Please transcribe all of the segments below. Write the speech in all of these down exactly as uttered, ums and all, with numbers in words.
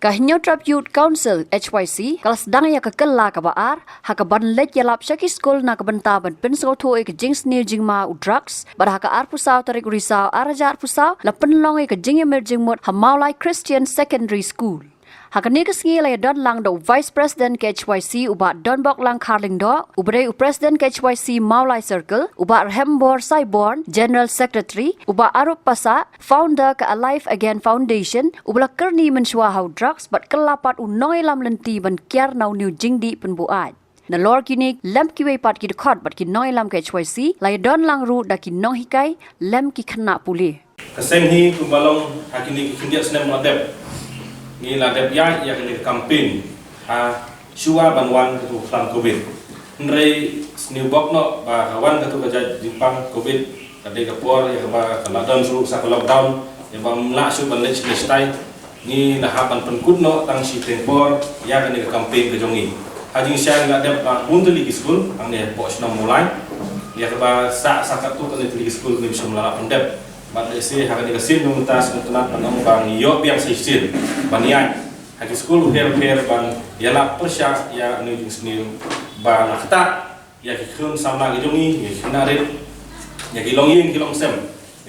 Ka Hynñiewtrep Youth Council, H Y C, ka la sdang ïa ka kylla kaba ar ha kaban leit ïalap sha ki skul na ka bynta ban pynsngewthuh ïa ka jingsniew jingma u drugs, bad ha ka arphew saw tarik u Risaw ar hajar arphew saw la pynlong ïa ka jingïamir jingmut ha Mawlai Christian Secondary School. Ha kane ka sngi la ïadon lang da u Vice President ka H Y C, u Bah Donboklang Kharlyngdoh, uba dei u President ka H Y C Mawlai Circle, u Bah Rhembor Saiborn, General Secretary, u Bah Arup Passah, Founder ka Alive Again Foundation, uba la kyrni mynshuwa ha u drugs, bad kylla pat u nongïalam lynti ban kiar na une u jingdih pynbuaid. Nalor kine lem kiwei pat ki dkhot bad ki nongïalam ka H Y C, la ïadon lang ruh da ki nonghikai lem ki khynnah pule. Ka seng hi kumba long ha kine ki khyndiat snem la dep, ngi la dep ïaid ïa kane ka campaign ha shuwa ban wan katu ka khlam covid. Hynrei sniew bok noh ba ka wan katu ka jait jingpang covid, ka dei ka por ïa kaba ka la don shuh sa ka lockdown, ïa ba ym lah shuh ban leit shane shatai. Ngi la hap ban pynkut noh tang shiteng por ïa kane ka campaign ka jong ngi. Ha jingshisha ngi la dep ba bun tylli ki skul hangne hapoh shnong Mawlai, ïa kaba sah sa katto katne tylli ki skul ngim shym la lah pyndep. Bad lehse ha kane ka sien mynta sngewtynnat ban ong ba ngi ïoh biang sa shisien ban ïaid ha ki skul bapher bapher ban ïalap pyrshah ïa une u jingsniew ba la ktah ïa ki khun samla ki jong ngi, ïa ki khynnah rit, ïa ki longïing ki longsem,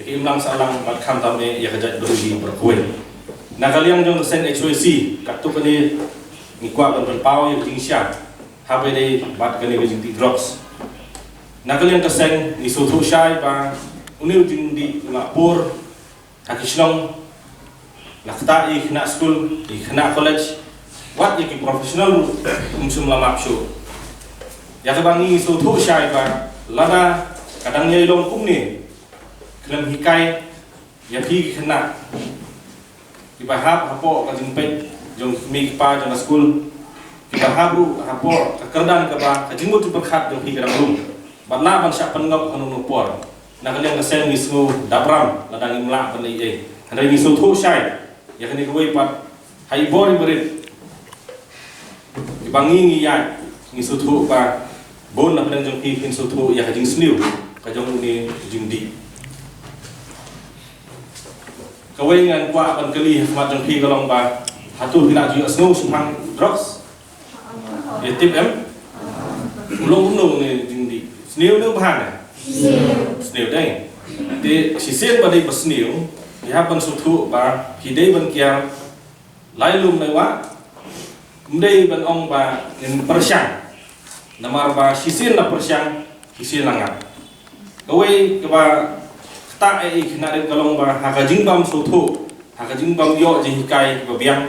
ïa ki imlang sahlang bad khamtam eh ïa ka jaitbynriew hi baroh kawei. Na ka liang jong ka seng H Y C, katto katne ngi kwah ban pynpaw ïa ka jingshisha haba ïadei bad kane ka jingdih drugs. Na ka liang ka seng ngi sngewthuh shai ba une u jingdih u la pur ha ki shnong, la ktah ïa ki khynnah skul, ïa ki khynnah college, wat ïa ki professional ruh ym shym la map shuh. Ïa kaba ngi sngewthuh shai ba lada ka dang ïai long kumne, khlem hikai ïa phi ki khynnah kiba hap hapoh ka jingpeit jong ki kmie ki kpa jong ka skul, kiba hap ruh hapoh ka kyrdan kaba ka jingmut jingpyrkhat jong phi ka dang rung, bad lah ban shah pynngop hano hano por. Na ka liang ka seng ngi sngew dap ram lada ngim lah ban leh ei ei. Hynrei ngi sngewthuh shai ïa kane kawei pat, ha i bor i barit kiba ngi ngi ïaid, ngi sngewthuh ba bun na pdeng jong phi kin sngewthuh ïa ka jingsniew ka jong une u jingdih. Kawei ngan kwah ban kylli ha khmat jong phi ka long ba, hato phi la ju ïohsngew shaphang drugs? Ïa tip em? U long kumno une u jingdih? Sniew ne u bha ne? Sniew dei. Te shisien ba dei ba sniew, phi hap ban sngewthuh ba phi dei ban kiar lai lum lai wah. Ym dei ban ong ba ngin pyrshang, namar ba shisien la pyrshang, shisien la ngap. Kawei kaba ktah ïa i khynnah rit ka long ba ha ka jingbym sngewthuh, ha ka jingbym ïoh jinghikai kiba biang,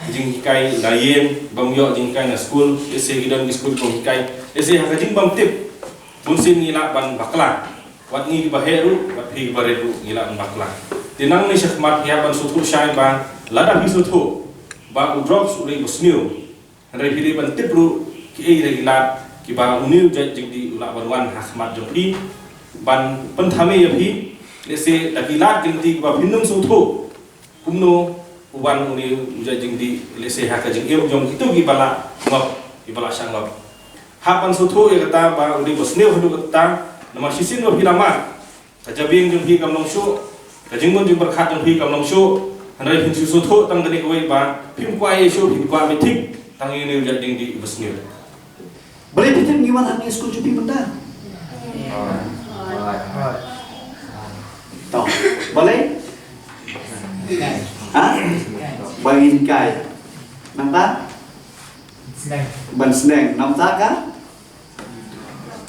jinghikai na ïing, bym ïoh jinghikai na skul, lehse ki don ki skul bym hikai, lehse ha ka jingbym tip, bunsien ngi lah ban bakla. Wat ngi kiba heh ruh, wat phi kiba rit ruh ngi lah ban bakla. Te nangne shakhmat phi hap ban sngewthuh shai ba lada phi sngewthuh ba u drugs u dei ba sniew, hynrei phi dei ban tip ruh kiei ki lad kiba une u jait jingdih u lah ban wan ha khmat jong phi ban pynthame ïa phi. Lehse da ki lad ki lynti kiba phin ym sngewthuh kumno u wan une u jait jingdih, lehse ha ka jingim jong kito kiba la ngop, kiba la shah ngop. Hap ban sngewthuh ïa kata ba u dei ba sniew haduh katta, namar shisien ba phi la mad, ka jabieng jong phi kam long shuh, ka jingmut jingpyrkhat jong phi kam long shuh, hynrei phin shu sngewthuh tang kane kawei ba phim kwah ei ei shuh, phin kwah beit thik tang ïa une u jait jingdih ba sniew. Balei phi tip ngi wan hangne skul jong phi mynta? To, balei? Ha? Ba ngin hikai. Nangta? Ban sneng. Nangta ka?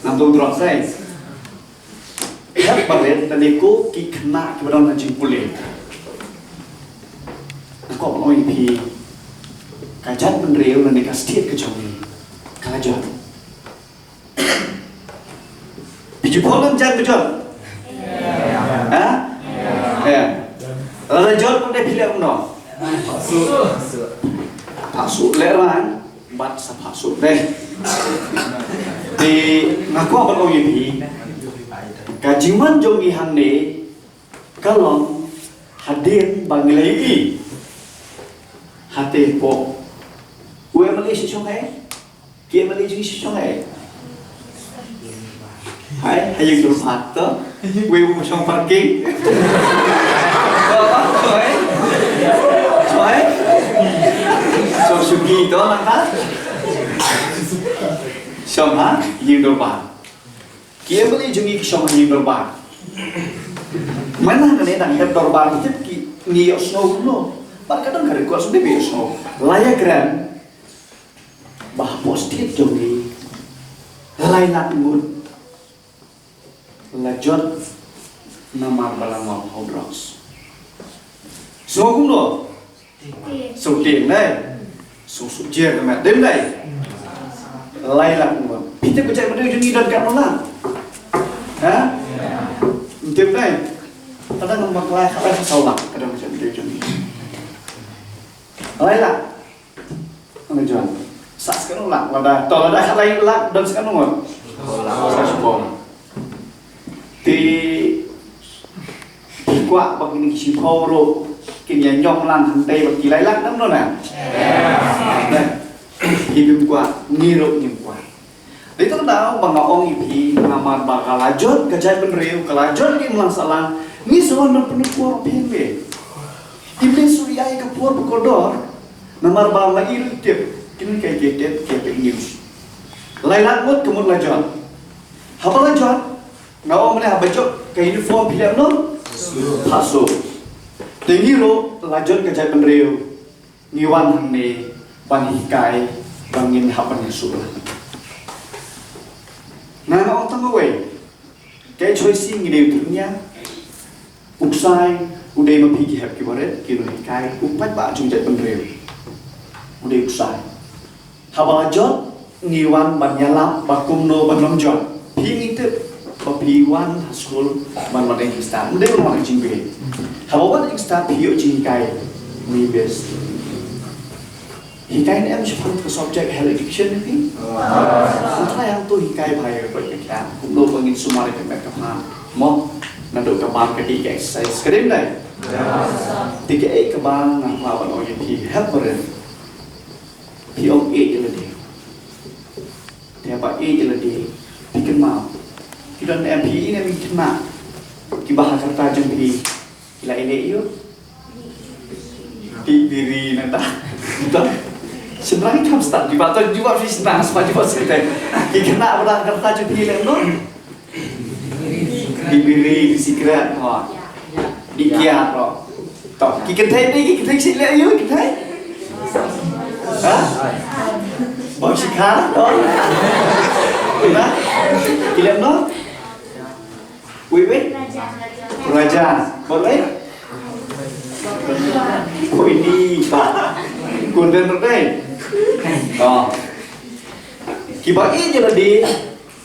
Nangta u drok sai. Ïa, balei tang ïa ko ki khynnah kiba don ha jingpule. Nga kwah ban ong ïa phi, ka jaitbynriew lane ka state ka jong ngi ka la jot. Phi ju phone jan ka jot. Ha? Ïa. Lada jot phi dei phi leh kumno? Phah shuh leh rang. Bad sa phah shuh dei. Te nga kwah ban ong ïa phi, ka jingwan jong ngi hangne ka long hadien ba ngi la ïohi. Hate hapoh u MLA shisha eh? Ki MLA jong ngi shisha eh? Hai, ha ïing durphat to. Wei u shong parking. Ba, ba, ba, eh? Ba, eh? Shuki to nangta. Shong ha ïing dorbar. Ki M L A jong ngi ki shong ha ïing dorbar. Mynta hangne dang hap dorbar ki tip ki ngi ïohsngew kumno. Bad ka don ka record sdang ba ïohsngew. La ïakren ba hapoh state jong ngi lai lak ngut la jot namar ba la ngop ha u drugs. Sngew kumno? Sngewtieng dei. Sngewsuk jer ka met, dei dei. Lai lak ngut. Phi tip ka jaitbynriew jong ngi don katno lak? Ha? Ym tip dei. Ka dang ba lai, lai saw lak ka don ka jaitbynriew jong ngi. Lai lak. Nga jon. Sa sa katno lak lada. To lada khatlai lak don sa katno ngut? Sa shibun. Te phi kwah ba kine ki shiphew ruh kin ïa ñiom lang hangtei bad ki lai lak, dang don na? Phi bym kwah, ngi ruh ngim kwah. Dei tang da ba nga ong ïa phi namar ba ka la jot ka jaitbynriew, ka la jot ka imlang sahlang, ngi sa wan ban pyndonkam phi me. Im dei shu ïa ka por ba kordor. Namar ba ma i ruh i tip, kine ki, ki tip, ki fake news. Lai lak ngut ka mut la jot. Haba la jot, nga ong mynne haba jot ka uniform phi leh kumno? Phah suk. Te ngi ruh la jot ka jaitbynriew, ngi wan hangne ban hikai ba ngin hap ban ïasuk lang. Nga, nga ong tang kawei. Kaei choi si ngi dei u tyrnia. U ksai u dei ma phi ki hep ki barit, ki nonghikai, u paidbah jong jaitbynriew. U dei u ksai. Haba la jot ngi wan ban ïalap ba kumno ban ym jot. Phi ngi tip ba phi wan ha skul ban wan da jingstad. Ym dei ban wan da jingbieit. Haba wan da jingstad phi ïoh jinghikai. Wi best. Hikai ne em shaphang ka subject health education ne phi? Ngi trai hangto hikai bha ïa ka khlem kumno ba ngin sumar ïa ka met ka phad. Mo, naduh ka bam ka dih, ka exercise, ka dei ym dei? Te kaei kaba nga kwah ban ong ïa phi, hep barit. Phi ong ïeit ïa lade. Te haba ïeit ïa lade, phi kynmaw. Ki don em phi ne em ki khynnah kiba ha ka rta jong phi. Ki la ïaleh ïa u dih biri nangta. Shynrang i kham stad, jubab to, jubab shi shynrang, sma jubab shi te. Ki khynnah ba dang kyrta jong phi leh kumno? Dih biri, dih sikret, ho. Dih kiad, ho. To, ki kynthei te, ki kynthei shi leh ïa u, kynthei? Ha? Bam shikhar, to. Na? Ki leh kumno? Wei, wei? Raja. Boleh? Oh, ini, Pak. Kunden Rudai. Oh. Kiba ïeit ïa lade,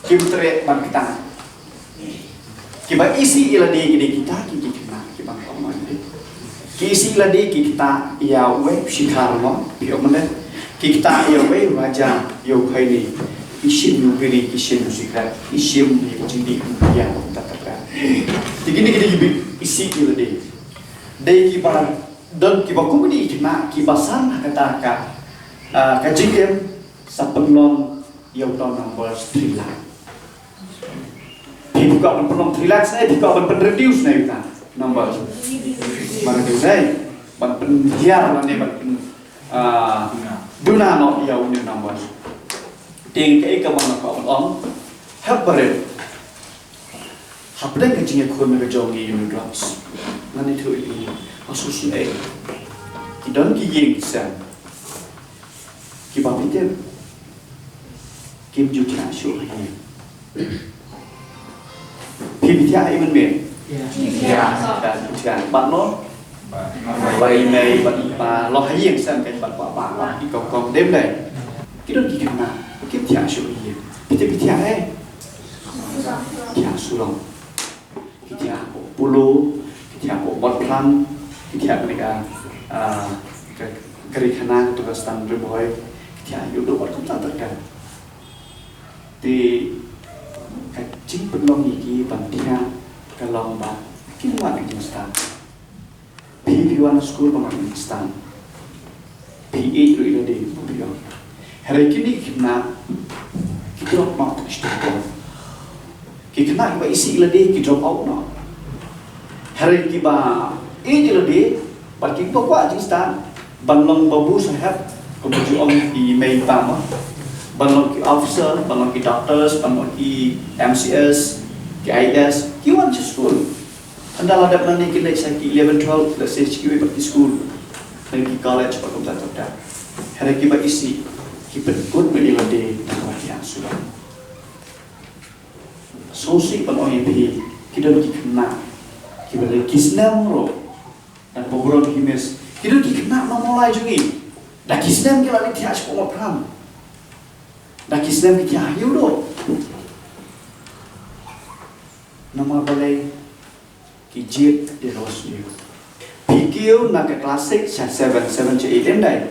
kim treh ban ktah. Kiba isih ïa lade, ki dei kita, ki, ki khynnah, kiba ktah. Ki isih ïa lade, ki ktah ïa uwei u shikhar mo, phi ong mynne. Ki ktah ïa uwei u raja, ïa u khaini. Ki shim ïa u biri, ki shim ïa u sikret, ki shim ïa u jingdih, ïa u ta ta ta. Te kine ki dei kiba isih ïa lade. Dei kiba don kiba kum kine ki khynnah kiba san ha kata ka, ah, ka jingim sa pynlong ïa uta u number three lakh. Phi kwah ban pynlong three lakhs ne phi kwah ban pyn reduce ne uta u number? Ban reduce ne ban pynhiar ne ban pyn, ah, duna noh ïa une u number. Te kaei kaba nga kwah ban ong, hep barit. Hapdeng ka jingïakhun ka jong ngi ïa une u drugs, ngan ïathuh ïa phi, nga sngewsynei. Ki don ki ïing ki sem kiba phi tip kim ju thiah shuh ha ïing. Phi, phi thiah ha ïing mynmiet? Thiah. Thiah, phi thiah. Bad no? Bad i mei, bad i pa, long ha ïing sem kein, bad bad bad bad i kong kong, dei ym dei? Ki don ki khynnah kim thiah shuh ha ïing. Phi tip phi thiah eh? Thiah surok. Ki thiah hapoh Polo, ki thiah hapoh Batplan, ki thiah kane ka, ah, ka, ka Ri Khana, kato ka stand Ri Bhoi, ki thiah ïuh duh bad kumta ter ter. Te ka jingpynlong ïa ki ban thiah ka long ba kim wad ka jingstad. Phi, phi wan skul ba mat jingstad. Phi ïeit ruh ïa lade, phi ong. Hynrei kine ki khynnah ki drop out shiteng. Ki khynnah kiba isih ïa lade ki drop out noh. Hynrei kiba ïeit ïa lade bad kiba kwah jingstad ban long babu sahep, Kumba ju ong ki mei pa mo, ban long ki officer, ban long ki doctors, ban long ki M C S, ki I A S, ki wan sha skul. Ynda la dep nangne ki leit sha ki eleven, twelve, lehse sha kiwei pat ki skul, ne ki college bad kumta kumta. Hynrei kiba isih ki pynkut beit ïa lade na kaba thiang suda. Sngewsih ban ong ïa phi, ki don ki khynnah kiba dei ki snem ruh, da kaba burom ki miss, ki don ki khynnah na Mawlai jong ngi, da ki snem ki la leit thiah shapoh Mawphram, da ki snem ki thiah ha Ïewduh. Namar balei? Ki jied ïa ka jingsniew. Phi kiew na ka class six sha seven, seven sha eight, em dei?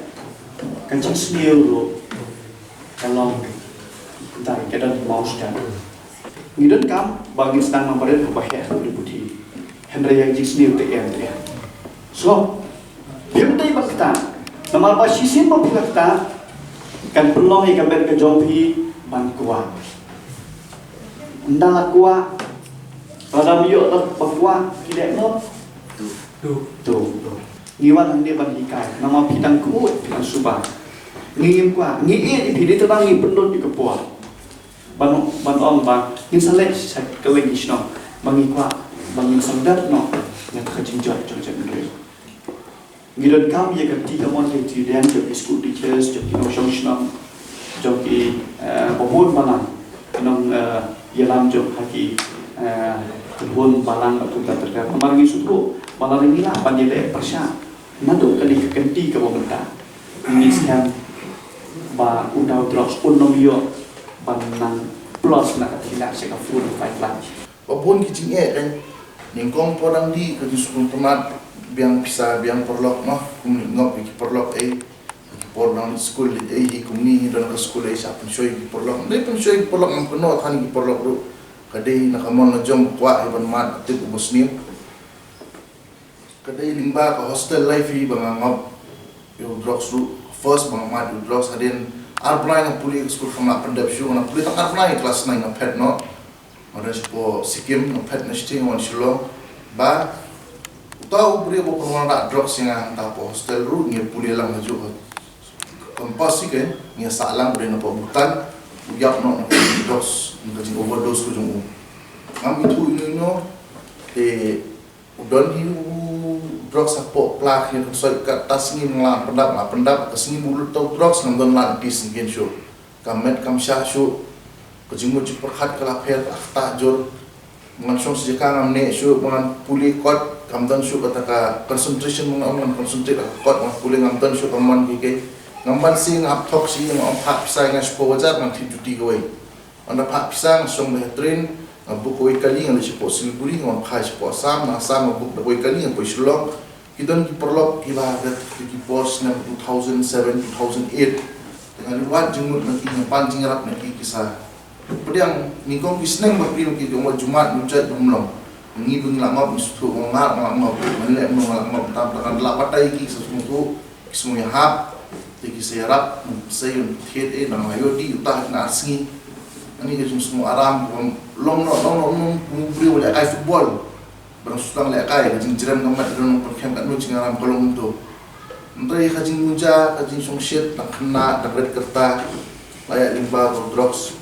Ka jingsniew ruh ka long, dei, ka don milestone. Ngi donkam ba ngin sdang nang barit haba heh ha ka puthi. Hynrei ïa ka jingsniew te em te em. So, phim dei ban ktah. Namar ba shisien ba phi la ktah, kan pynlong ïa ka met ka jong phi ban kwah. Ynda la kwah, lada ym ïoh da ba kwah, ki leh noh. Tu. Tu. Ngi wan hangne ban hikai, namar phi dang khuid, phi dang suba. Ngi ngim kwah, ngi ïeit ïa phi, dei tang ngi pynlut ïa ka por. Ban, ban ong ba ngin sa leit sha kylleng ki shnong ba ngi kwah, ba ngin sa dep noh na ka jingjot jong ka jaitbynriew. Ngi donkam ïa ka kti kamon ka kti rhiang jong ki school teachers, jong ki nongshong shnong, jong ki, eh, babun balang, nong, eh, ïalam jong ha ki, eh, kynhun balang bad kumta ter ter. Namar ngi sngewthuh ba lada ngi lah ban ïaleh pyrshah naduh kane ka kynti kaba mynta, ngi skhem ba uta u drugs un ym ïoh ban nang plus na ka thylliej sha ka four to five lakh. Ba bun ki jingeh, kan, nyngkong por dang dih ka jingsuk sngewtynnat, biang pisa, biang paralok, noh, kum ngop ïa ki paralok, eh, ki por dang dih skul, eh, hi kumne hi don ka skul, eh, sa pynshoi ki paralok. Dei pynshoi ki paralok, ngam kynnoh than ki paralok ruh. Ka dei na ka mon la jong kwah, eh, ban mad, tip u ba sniew. Ka dei lyngba ka hostel life hi ba nga ngop ïa u drugs ruh. First ba nga mad ïa u drugs, hadien ar bnai nga pule ka skul, kam lah pyndep shuh, nga pule tang ar bnai, class nine nga phet noh. Nga don shapoh Sikkim, nga phet na sting, nga wan Shillong. Ba uta u briew ba pynwanrah drugs ïa nga hangta hapoh hostel ruh, ngi pule lang hajuh ha campus hi, kan, ngi sah lang, u dei na poh Bhutan, u ïap noh na ka drugs, na ka jing overdose ka jong u. Ngam ithuh ino ino, te u don hi u drugs hapoh pla, ngi pynshoi katta sngi, nga la pyndap, nga la pyndap, ka sngi ba u lut uta u drugs ngam don lad ïa ki sngi shuh. Kam met kam shah shuh. Ka jingmut jingpyrkhat ka la pher, ka la ktah jur. Ngan shong sha jaka ngam neh shuh, ngan pule kot, kam don shuh kata ka concentration, ngan, ngan concentrate ha kot, ngan pule ngam don shuh ka mon ki kei. Ngam banse, nga hap thok shi, nga ong phah pisa, nga shu poi bazaar, ngan thied juti kawei. Ynda phah pisa, nga shong beit ha train, nga book kawei kali, nga leit shapoh Siliguri, nga wan phai shapoh Assam, na Assam nga book da kawei kali, nga poi Shillong. Ki don ki paralok kiba ha kata ki por snem two thousand seven, two thousand eight. Te nga leit wad jingmut na ki, nga pan jingïarap na ki, ki sa pdiang, nyngkong ki sneng ba pdiang ki, ki ong ba jummat, mynjat, bym long. Ngi ba ngi la ngop, ngi sngewthuh, nga la ngop, nga leh, nga la ngop, tam, tam, nga la batai ki, ki sa sngewthuh, ki sngew ïahap, te ki sa ïarap, sa ïa thied, eh, nang la ïoh dih uta ha kine ar sngi. Ani ka jingsngew aram, long, long, long, long, long, kum u briew ba lehkai football. Ba dang shu tang lehkai, ka jingjrem ka mat, ka don pynkham katno jingaram ka long kumto. Hynrei ka jingmuja, ka jingshongshit, dang khynnah, dang rit kyrta, la ïaid lyngba ka drugs.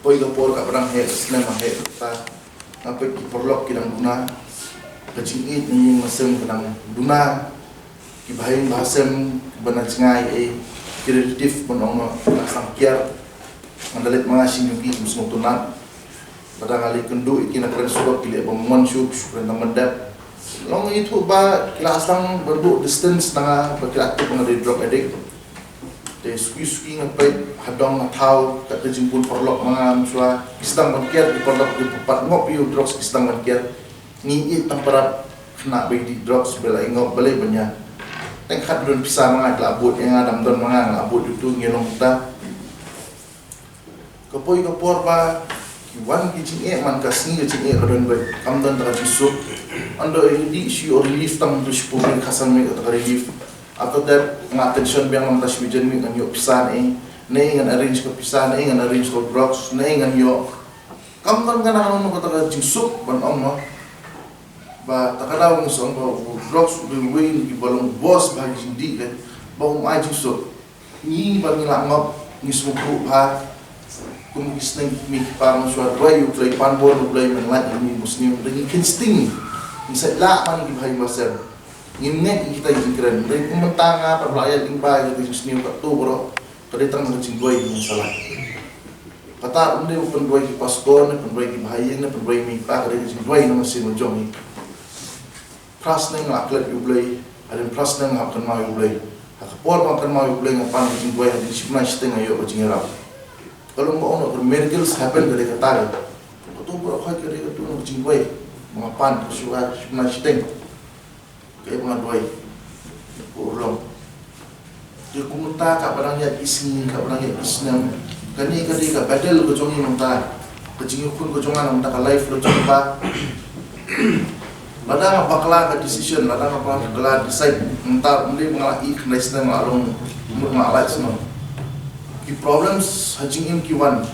Poi ka por kaba dang heh, snem ba heh kyrta. Nga peit ki paralok ki dang duna. Ka jingïeit na ïing na sem ka dang duna. Kiba ha ïing ba ha sem, kiba na jngai, eh, ki relative ban ong noh, la sdang kiar. Nga da leit ma nga sha ïing jong ki, kim sngewtynnat. Lada nga leit kynduh ïa ki na kren surok, ki leh bym mon shuh, shu kren tang ban dep. Long ithuh ba ki la sdang ban buh distance na nga, ba ki la tip ba nga dei drug addict. Te suki suki nga peit ha dong ha thaw, kat ka jingbun paralok ma nga mynshuwa, ki sdang ban kiar, ki paralok ki pat ngop ïa u drugs, ki sdang ban kiar. Ngi ïeit tang parap, khynnah ba ïeit drugs, ba la ïa ngop balei ban ïa. Tang kat don pisa ma nga, ki la bud ïa nga, dang don ma nga, nga la bud ïa utu, ngi long uta. Ka poi ka por ba ki wan ki jingeh, man ka sngi ka jingeh ka don beit, kam don ta ka jingsuk. Ynda ïa dih shu ïoh relief tang tu shiphew miet, khatsan miet kata ka relief. After that nga tension biang, ngan ta shiphew jan miet, ngan ïoh pisa ne, ne ngan arrange ka pisa, ne ngan arrange ka drugs, ne ngan ïoh. Kam don kano kano kata ka jingsuk ban ong noh. Ba ta ka daw ngi shu ong ba u drugs u dei uwei na kiba long boss ba ha ki jingdih, kan, ba um ai jingsuk. Ngi ba ngi la ngop, ngi sngewthuh ba kum ki seng ki kmie ki kpa, mynshuwa duwai ïa U Blei, pan bor U Blei, men lait ïa ngi, muslim, da ngi khein sting. Ngi sa lah man ki bha ïa ba sem. Ngim ngeit ïa kita ki jingkren. Dei kum mynta nga pat ba la ïaid lyngba ïa ka jingsniew katto baroh, ka dei tang ka jingduwai ngi sa lait. Kata ym dei ban pynduwai ki pastor ne pynduwai ki bha ïing ne pynduwai ki kmie ki kpa, ka dei ka jingduwai na ka mynsiem jong ngi. Phra snem nga la klet ïa U Blei, hadien phra snem nga hap kynmaw ïa U Blei. Ha ka por ba nga kynmaw ïa U Blei nga pan ka jingduwai, hadien shibnai shiteng nga ïoh ka jingïarap. Ka long ba ong ka miracles happen, ka dei kata. Kato baroh ka dei kato ka jingduwai. Ba nga pan ka shuwa shibnai shiteng. Kaei ba nga duwai. Ka urlong. Te kumta kaba dang ïaid ki sngi, kaba dang ïaid ki snem. Kane ka dei ka battle ka jong ngi mynta. Ka jingïakhun ka jong nga mynta, ka life la jong ba. Lada nga bakla ka decision, lada nga bakla decide, mynta ym dei ba nga la ïa khyndai snem nga la long, mut nga la lait snem. Ki problems ha jingim ki wan.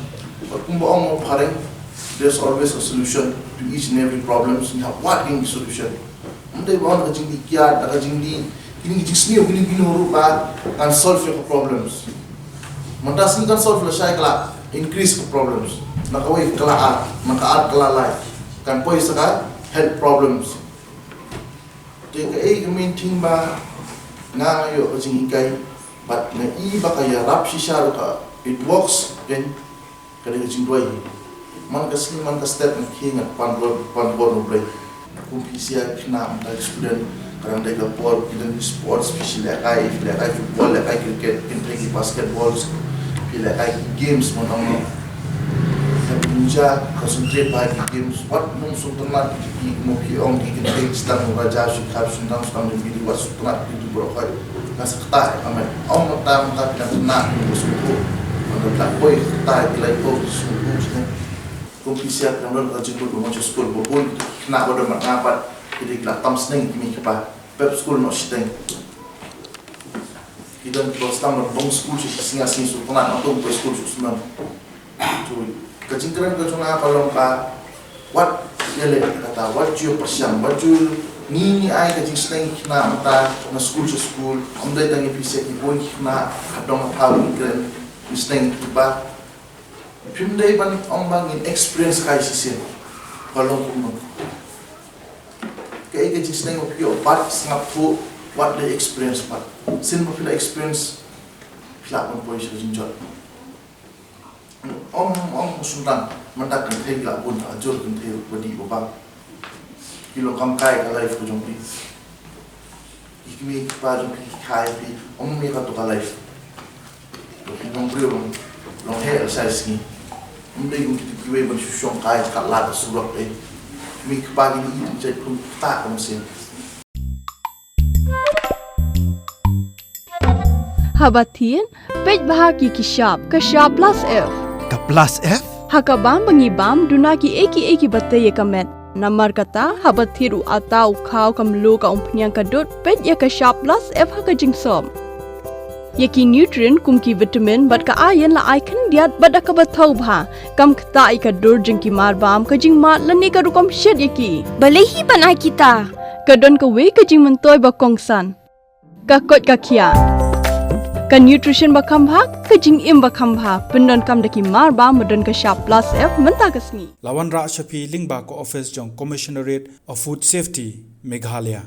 Bad kumba ong u Phareng, there's always a solution to each and every problems. Ngi hap wad ki solution. Ym dei ba wan ka jingdih kiad, ka jingdih, kine ki jingsniew, kine ki no ruh ba kan solve ïa ka problems. Mynta sngi kan solve lashai, ka la increase ka problems. Na kawei ka la ar, na ka ar ka la lai. Kan poi sa ka health problems. Te kaei ka main thing ba nga nga ïoh ka jinghikai, bad nga i ba ka ïarap shisha ruh ka, it works, then ka dei ka jingduwai. Man ka sngi man ka step nga khie nga pan bor, pan bor na U Blei. Kum phi sha khynnah mynta ki student, ka dang dei ka por phi don ki sports, phi shu lehkai, phi lehkai football, lehkai cricket, phi lehkai basketball, phi lehkai ki games, man ong. Phi pynja concentrate bha ki games, wat nym sngewtynnat ki, mo phi ong ki kynthei ki sdang ba ja shu khap shu dang sdang, ki wat sngewtynnat ki tu baroh khoit. Nga sa ktah ïa ka met. Ong mynta mynta phi dang khynnah phi sngewthuh. Mynta phi la poi ktah ïa ki lai ko phi sngewthuh shisha. Kum phi sha phi dang don ka jingkut ba mon sha skul, ba bun ki khynnah ba don bad nga pat ki dei ki la tam sneng ki kmie ki kpa. Pep skul noh shiteng. Ki don kiba sdang ban bong skul sha shi sngi ar sngi, shu tnat, nga to poi skul shu snem. To, ka jingkren ka jong nga ka long ba wat ïaleh kata, wat ju pyrshang, wat ju, ngi ngi ai ka jingsneng ki khynnah mynta na skul sha skul, ym dei tang ïa phi sha ki bun ki khynnah ha dong ha pha, ngi kren jingsneng ki ba. Phim dei ban ong ba ngin experience kai shisien. Ka long kumno. Kaei ka jingsneng ba phi ïoh pat, sngap thuh, wat dei experience pat. Sien ba phi la experience, phi lah ban poi sha ka jingjot. Ym, ym, ym sngewthuh, mynta kynthei ki la bun, ha jur kynthei ba dih ba bang. Ki long kam kai ka life ka jong phi. Ki kmie ki kpa jong phi ki kha ïa phi, ym ïa kato ka life. Ki nongbriew long, long heh lashai sngi. Ym dei kum kito kiwei ban shu shong kai ka lad surok eh. Kmie ki kpa ki dei ki jait pun kata ka mynsiem. Haba thied, peit bha ki ki shap, ka shap plus F. Ka plus F? Ha ka bam ba ngi bam, duna kiei kiei kiba tei ïa ka met. Namar kata, haba thied u atta, u khaw, ka mluh, ka umphniang, ka dud, peit ïa ka shap plus F ha ka jingsop. Ïa ki nutrient kum ki vitamin bad ka iron la ai khyndiat bad da kaba thaw bha. Kam ktah ïa ka dur jong ki marbam, ka jingmad lane ka rukom shet ïa ki. Balei hi ban ai kita? Ka don kawei ka jingmyntoi ba kongsan. Ka koit ka khiah. Ka nutrition ba kham bha, ka jingim ba kham bha. Pyndonkam da ki marbam ba don ka shap plus F mynta ka sngi. La wanrah sha phi lyngba ka office jong Commissionerate of Food Safety, Meghalaya.